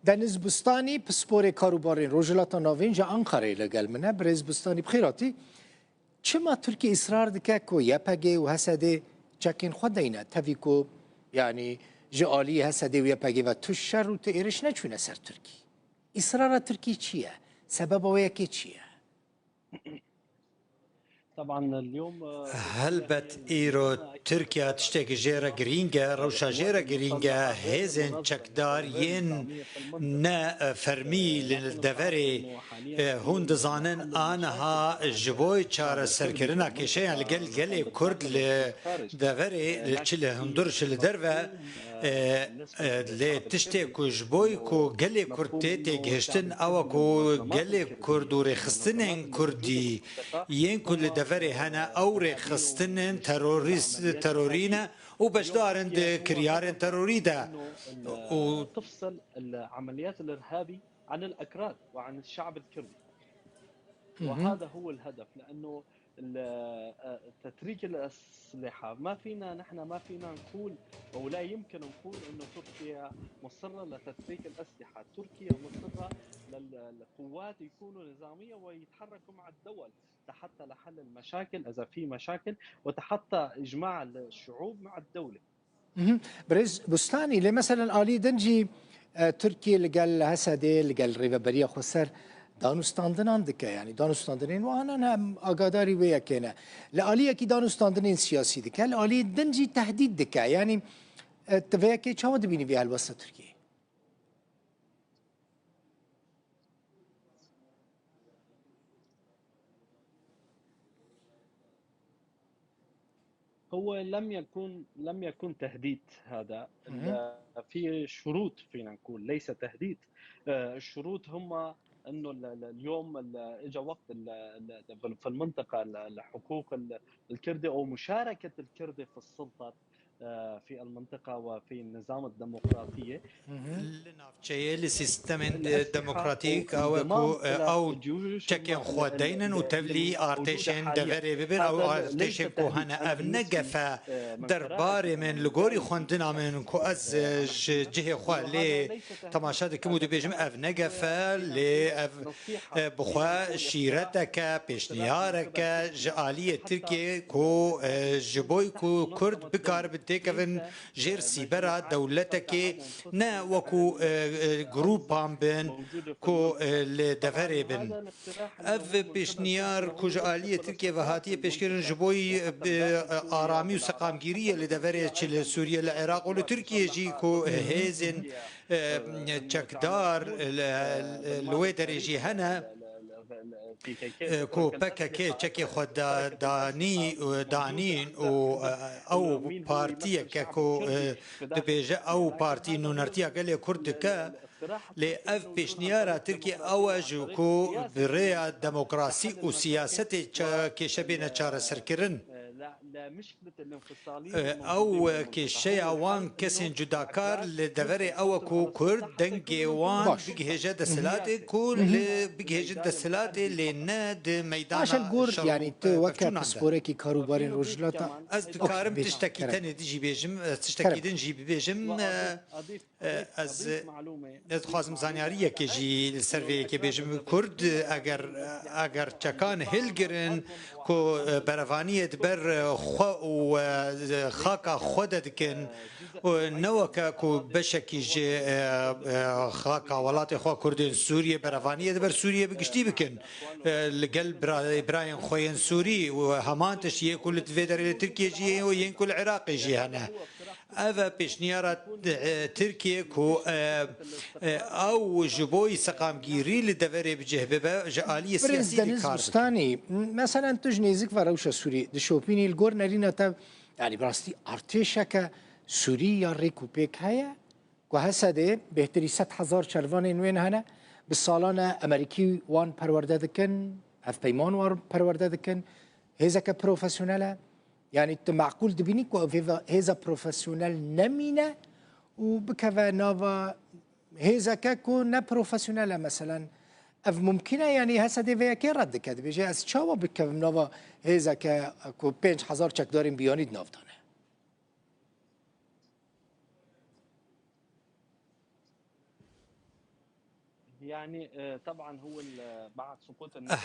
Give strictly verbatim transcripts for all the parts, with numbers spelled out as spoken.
Deniz Bustanî, pisporê karûbarên Rojhilata Navîn ji Ankarayê li gel min e. Birêz Bustanî, bi xêr hatî. Çima Tirkiye israr dike ku Y P G û H S D çekên xwe deyne? Tevî ku, yanî, ji alî H S D û Y P G ve tu şer û tu êrîş neçûne ser Tirkî. Israra Tirkî çi ye? Sebeba wê yekê çi ye? Helbet îro Tirkiye tiştekî jê re girîng e, rewşa jê re girîng e, hêzên çekdar yên ne fermî li deverê, e, hûn dizanin, aniha ji bo çareserkirina kêşeyan li gel gelê Kurd li deverê, li çi li hundir, çi li derve, e, e, lê tiştê ku ji bo ku gelê Kurd tê têgihiştin, ew e ku gelê Kurd û rêxistinên Kurdî yên ku li deverê hene, ew rêxistinên terorîst, terorî ne û beşdar in di kiryarên terorî de. Û تفصل العمليات الإرهابي عن الأكراد وعن الشعب الكردي. وهذا هو الهدف، لأنه ال-، آه، تتريك الأسلحة، ما فينا، نحن ما فينا نقول، أو لا يمكن نقول إنه تركيا مصرة لتتريك الأسلحة. تركيا مصرة لل-، للقوات يكونوا نظامية ويتحركوا مع الدول حتى لحل المشاكل إذا في مشاكل، وحتى إجماع الشعوب مع الدولة. Mhm. Birêz Bustanî, lê meselen alî din jî, e, Tirkiye li gel H S D, li gel Rêveberiya Xweser danûstandinan dike, yanî danûstandinên wan hem agadarî wê yekê ne. Li aliyekî danûstandinên siyasî dike, li alî din jî tehdît dike. Yanî, e, tu vê yekê çawa dibînî vê helwesta Tirkiyeyê? هو لم يكن، لم يكن تهديد هذا. مهم. ال-، في شروط، فينا نقول، ليس تهديد. آه، الشروط هم إنه ال-، ال-، اليوم ال-، إجا وقت ال-، ال-، في المنطقة ال-، الحقوق ال-، الكردي أو مشاركة الكردي في السلطة، آه، في المنطقة وفي النظام الديمقراطية. Li nav çeyê li sîstemên, e, demokratîk, ew e ku, e, ew çekên xwe deynin û tevlî artêşên deverê bibin, ew artêşên ku hene. Ev ne gef e der barê min, li gorî xwendina min ku ez, e, ji cihê xwe lê temaşe dikim û dibêjim, ev ne gef e, lê ev, e, bi xwe şîreteke, pêşniyareke ji aliyê Tirkiyê ku, e, ji bo ku Kurd bikaribin têkevin jêr sîbera dewletekê, ne wekû, e, e, grûpan bin ku, e, li deverê bin. Ev pêşniyar ku ji aliyê Tirkiye ve hatiye pêşkirin ji bo, e, aramî û seqamgîriyê li deverê, çi li Sûriye, li Iraq û li Tirkiye jî ku hêzên, e, çekdar li, li wê derê jî hene. E, ku P K K çekê xwe da-, danî, e, danîn û, e, ew partiyeke ku, e, dibêje ew partî nûnertiya gelê Kurd dike, lê ev pêşniyara Tirkiye ew e ji ku bi rêya demokrasî û siyasetê ça-, kêşe bêne çareserkirin. E, ew, e, kêşeya wan kesên cudakar li deverê ew e ku Kurd dengê wan bigihêje desthilatê, ku li bigihêjin desthilatê lê ne di meydana şer û, e, pevçûnan de. Baş, li gor, yanî tu weke pisporekî karûbarên Rojhilata. Ez dikarim tiştekî tenê din jî bêjim, e, tiştekî din jî bibêjim, e, E, ez, ez dixwazim zanyariyekê jî li ser vê yekê bêjim. Kurd, eger, eger çekan hilgirin ku, e, berevaniyê di ber, e, xwe û, e, xaka xwe de dikin, û ne weke ku beşekî ji, e, e, xaka welatê xwe Kurdên Sûriyê berevaniyê di ber Sûriyê bi giştî bikin, e, li gel bira-, birayên xwe yên Sûrî û heman tişt yê ku li vê derê li Tirkiyê jî heye û yên ku li Iraqê jî hene. Ev e pêşniyara, e, Tirkiyê ku, e, e, ew ji bo seqamgîrî li deverê bi cih bibe, ji aliyê siyasî de kar dike. Birêz Deniz Bustanî, m-, meselen tu ji nêzik ve rewşa Sûrî dişopînî, li gor nerîna te, yanî bi rastî artêşeke Sûrî ya rêk û pêk heye ku H S D bêhtirî sed hezar çervanên wên hene, bi salan e Amerîkî wan perwerde dikin, hevpeyman wan perwerde dikin, hêzeke profesyonel e. Yanî tu meqûl dibînî ku ev hêva-, hêza profesyonel nemîne û bikeve nava hêzeke ku ne profesyonel e, meselen. Ev mumkîn e, yanî H S D vê yekê red dike, dibêje, ez çawa bikevim nava hêzeke ku pênc hezar çekdarên biyanî di nav de ne?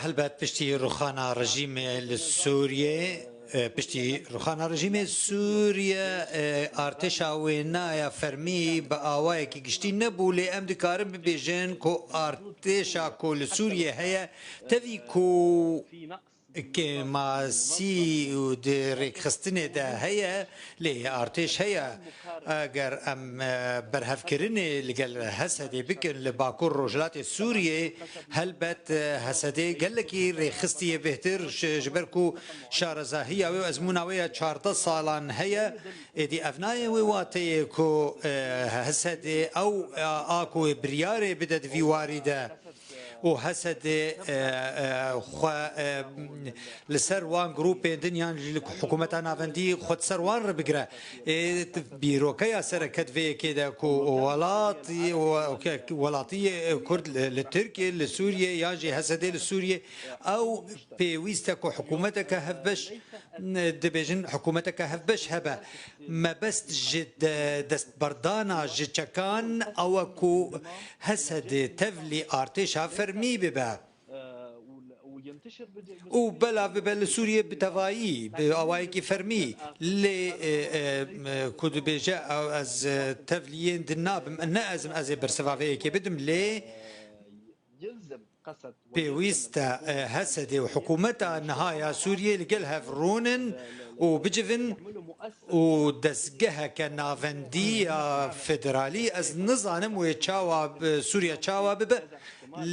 Helbet piştî ruxana rejîmê li Sûriyê, e, piştî ruxana rejîmê Sûriye, e, artêşa wêna ya fermî bi awayekî giştî nebû, lê em dikarin bibêjin ku artêşa ku li Sûriyê heye, tevî ku kêmasî û di rêkxistinê de heye, lê artêş heye. Eger em, e, berhevkirinê li gel Hesedê bikin li Bakur Rojhilatê Sûriyê, helbet, e, Hesedê gelekî rêxistiye bêhtir, ji, ji ber ku şarezahiya wê û ezmûna wê ya çardeh salan heye, êdî ev nayê wê wateyê ku, e, Hesedê ew, e, a ku wê biryarê bide di vî warî de. û Hesedê, e, e, xwe, e, li ser wan grûpên din yan jî li hikûmeta navendî xwe di ser wan re bigire. Ê, t-, bîrokeya sereke di vê yekê de ku welatî, we-, ke-, welatiyê Kurd li, li Tirkiye, li Sûriye yan jî Hesedê li Sûriye, ew pêwîst e ku hikûmeteke hevbeş, dibêjin hikûmeteke hevbeş hebe. Mebest ji de-, destberdana ji çekan ew e ku Hesedê tevlî artêşa fermî bibe. Û belav bibe li Sûriyê bi tevayî, bi awayekî fermî. Lê, e, e, e, ku dibêje, ew ez, e, tevliyên din nabim, ne ez im, ez ê bersiva vê yekê bidim, lê pêwîst e, e, Hesedê û hikûmeta niha ya Sûriyê li gel hev rûnin û bicivin û dezgeheke navendî ya federalî, ez nizanim wê çawa bi Sûriye çawa bibe,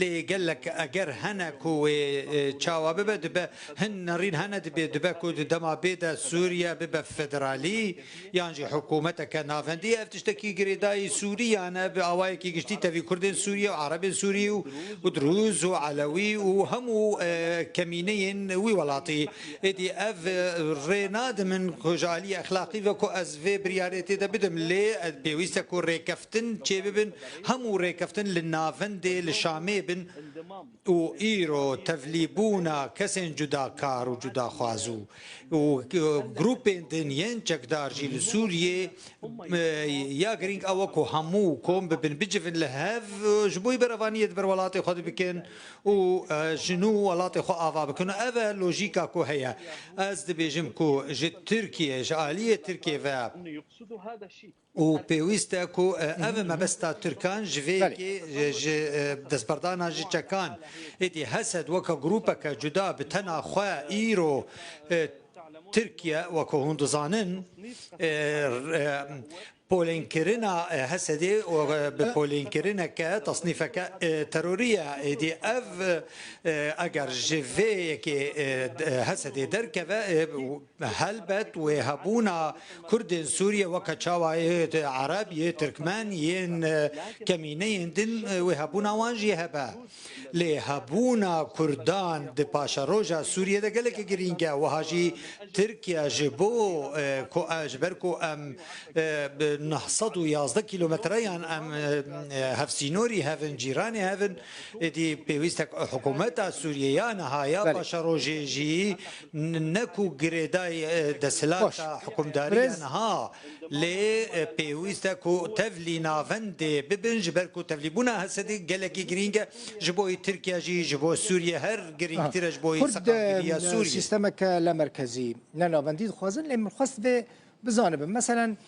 lê gelek eger hene ku wê, e, çawa bibe, dibe hin nerîn hene, dibe, dibe ku di dema bê de Sûriye bibe federalî, yan jî hikûmeteke navendî, ev tiştekî girêdayî Sûriyan e, bi awayekî giştî tevî Kurdên Sûriye û Erebên Sûrî û, û Drûz û Elewî û hemû, e, kemîneyên wî welatî. Êdî ev, e, rê nadimin ku ji aliyê exlaqî ve ku ez vê biryarê tê de bidim, lê, e, pêwîst e ku rêkeftin çêbibin, hemû rêkeftin li navendê, li Şamê bin. û îro tevlîbûna kesên cudakar û cudaxwaz û, û, e, grûpên din yên çekdar jî li Sûriyê, e, ya girîng ew e ku hemû kom bibin, bicivin li hev, e, ji bo wî berevaniyê di ber welatê xwe de bikin û, e, ji nû welatê xwe ava bikin. Ev e lojîka ku heye. Ez dibêjim ku ji Tirkiye, ji aliyê Tirkiye ve û pêwîst e ku, e, ev e mebesta Tirkan ji vê Belê. yekê, e, ji, e, destberdana ji çekan. Êdî Hesed weke grûpeke cuda bi tena xwe îro, e, Tirkiye, weke hûn dizanin, e, e, polênkirina, e, Hesedê û, e, bi polênkirineke, tasnîfeke, e, terorî ye. Êdî ev, e, eger ji vê yekê, e, d-, e, Hesedê derkeve, e, Helbet wêhebûna Kurdên Sûriyê weke çawa yê Ereb, yê Tirkmen, yên, e, kemîneyên din, e, wêhebûna wan jî hebe. Lê hebûna Kurdan di paşeroja Sûriyê de gelekî girîng e. Wiha jî Tirkiye ji bo, e, ku, e, ji ber ku em, e, bi neh sed û yazdeh kîlometreyan em, e, e, hevsînorî hev in, cîranê hev in, êdî pêwîst e hikûmeta Sûriyê ya niha ya Belê. paşerojê jî N-, ne ku girêdayî, e, desthilata Baş. hukimdarî Birêz- ya niha, lê, e, pêwîst e ku tevlî navendê bibin, ji ber ku tevlîbûna Hesedê gelekî girîng e, ji bo yî Tirkiye jî, ji bo Sûriye her girîngtir e, ji bo yî Kurd, seqamgiriya e, Sûriye. Sîstemeke lemerkezî, ne navendî dixwazin, lê min xwest vê bizanibin. Meselen,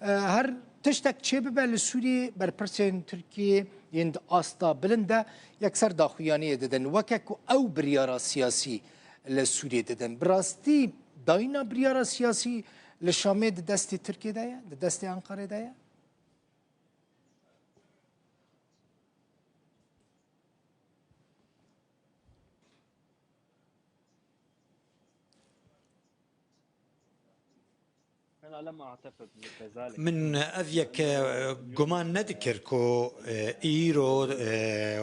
e, her tiştek çêbibe li Sûriyê, berpirsên Tirkiyê yên di asta bilind de yekser daxuyaniyê didin. Weke ku ew biryara siyasî li Sûriyê didin. Bi rastî dayîna biryara siyasî li Şamê di destê Tirkiyê de ye, di destê Enqerê de ye? Min ev yek, e, guman nedikir ku, e, îro, e,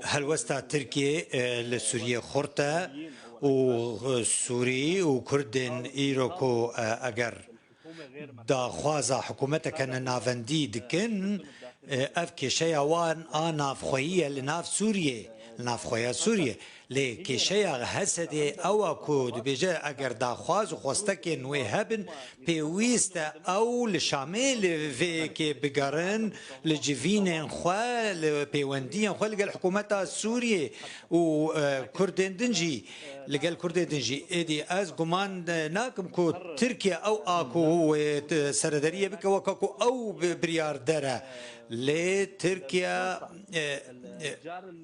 helwesta Tirkiyê, e, li Sûriyê xurt e û, e, Sûrî û Kurdên îro ku, e, eger daxwaza hikûmeteke nenavendî dikin, e, ev kêşeya wan a navxweyî ye li nav Sûriyê. Li navxweya Sûriyê. Lê kêşeya Hesedê ew a ku dibêje, eger daxwaz û xwestekên wê hebin, pêwîst e ew li Şamê li vê yekê bigerin, li civînên xwe, li pêwendiyên xwe li gel hikûmeta Sûriyê û, e, Kurdên din jî, li gel Kurdên din jî. Êdî ez guman, e, nakim ku Tirkiye ew a ku wê, e, serederiyê bike, weke ku ew bi-, biryarder e. Lê Tirkiye, e, e,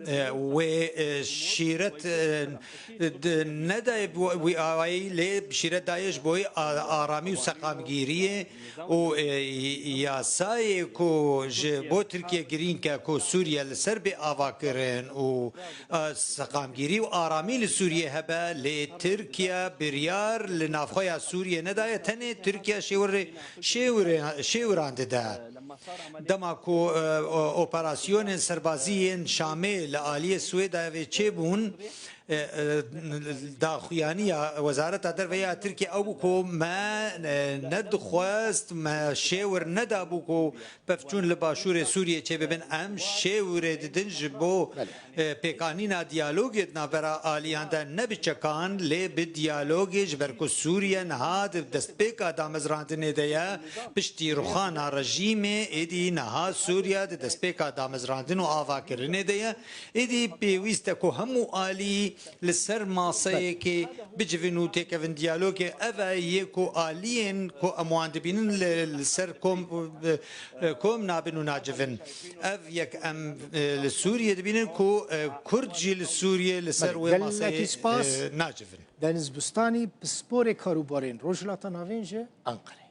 e, wê, e, şîret, e, d-, nedaye bi wî awayî, lê şîret daye ji bo a-, aramî û seqamgîriyê û, e, yasayê ku ji bo Tirkiye girîng e ku Sûriye li ser bê avakirin û, e, seqamgîrî û aramî li Sûriye hebe, lê Tirkiye biryar li navxweya Sûriye nedaye, tenê Tirkiye şêwirê-, şêwirê-, şêwiran dide. Dema ku, e, o-, operasyonên serbazî yên Şamê li aliyê Swêdayê çêbûn, e, e, daxuyaniya Wezareta Derve ya Tirkiye ew bû ku me, e, nedixwest, me şêwir nedabû ku pevçûn li başûrê Sûriyê çêbibin. Em şêwirê didin ji bo, e, pêkanîna diyalogê di navbera aliyan de, ne bi çekan, lê bi diyalogê, ji ber ku Sûriye niha di destpêka damezrandinê de ye, piştî ruxana rejîmê, êdî niha Sûriye di destpêka damezrandin û avakirinê de ye. Êdî pêwîst e ku hemû alî li ser maseyekê bicivin û têkevin diyalogê. Ev e yê ku aliyên ku em wan dibînin li, li ser kom, e, kom nabin û nacivin. Ev yek em, e, li Sûriyê dibînin ku, e, Kurd jî li Sûriyê li ser wê maseyê, e, nacivin. Deniz Bustanî, pisporê karûbarên Rojhilata Navîn ji Anqerê.